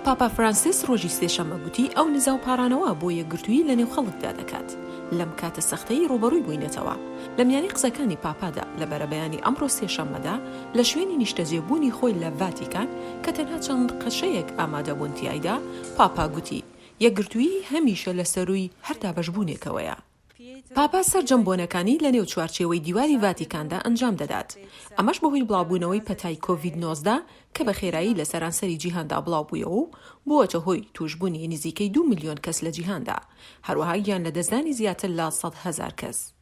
پاپا فرانسیس ڕۆژی سێشەممە گوتی ئەو نزا و پاڕانەوە بۆ یەکگرتوویی لەنێو خەڵکدا دەکات لەم کاتە سەختەی ڕووبەڕووی بووینەتەوە. لە میانەی قسەکانی پاپادا لە بەرەبەیانی ئەمڕۆ سێشەممەدا لە شوێنی نیشتەجێبوونی خۆی لە ڤاتیکان کە تەنها چەند قەشەیەک ئامادەبوون تیایدا، پاپا گوتی، یەکگرتوویی هەمیشە لە سەرووی هەر دابەشبوونێکەوەیە. پاپا سەرجەم بۆنەکانی لەنێو چوارچێوەی دیواری ڤاتیکاندا ئەنجام دەدات، ئەمەش بەهۆی بڵاوبوونەوەی پەتای کۆڤید 19 کە بە خێرایی لە سەرانسەری جیهاندا بڵاوبوویەوە و بووەتە هۆی تووشبوونی نزیکەی دوو ملیۆن کەس لە جیهاندا، هەروەها گیانلەدەستدانی زیاتر لە 100,000 کەس.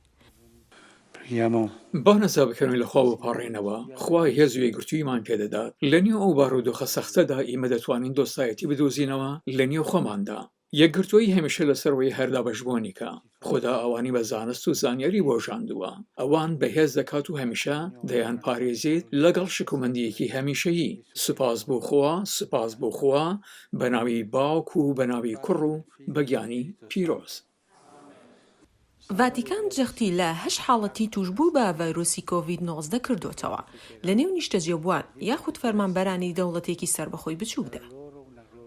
با نزا بکەین و لە خوا بپاڕێینەوە، خوا هێز و یەکگرتووییمان پێدەدات. لەنێو ئەو بارودۆخە سەختەدا ئیمە دەتوانین دۆستایەتی بدۆزینەوە لەنێو خۆماندا. یەکگرتوویی هەمیشە لە سەرەوەی هەر دابەشبوونیکە. خودا ئەوانی بە زانست و زانیاری بۆژاندووە. ئەوان بەهێز دەکات و هەمیشە دەیانپارێزێت لەگەڵ شکۆمەندییەکی هەمیشەیی. سوپاس بۆ خوا، سوپاس بۆ خوا، بە ناوی باوک و بە ناوی کوڕ و بە گیانی پیرۆز. ڤاتیکان جەختی لە هەشت حاڵەتی تووشبوو بە ڤایرۆسی کۆڤید 19 کردۆتەوە لە نێو نیشتەجێبووان یاخود فەرمانبەرانی دەوڵەتێکی سەربەخۆی بچووکدا.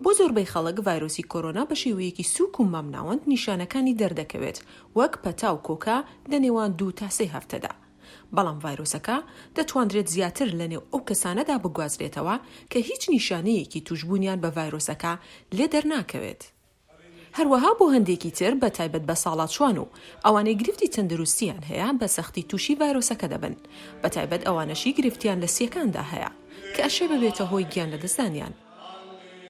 بۆ زۆربەی خەڵک ڤایرۆسی کۆرۆنا بە شێوەیەکی سووک و مامناوەند نیشانەکانی دەردەکەوێت وەک پەتا و کۆکە لە نێوان دوو تا سێ هەفتەدا. بەڵام ڤایرۆسەکە دەتواندرێت زیاتر لە نێو ئەو کەسانەدا بگوازرێتەوە کە هیچ نیشانەیەکی تووشبوونیان بە ڤایرۆسەکە لێ دەرناکەوێت. هەروەها بۆ هەندێکی تر بە تایبەت بەساڵاچوان و ئەوانەی گرفتی تەندروستیان هەیە بە سەختی توشی ڤایرۆسەکە دەبن بە تایبەت ئەوانەشی گرفتیان لە سیەکاندا هەیە کە ئەشێ ببێتە هۆی گیان لەدەستدانیان.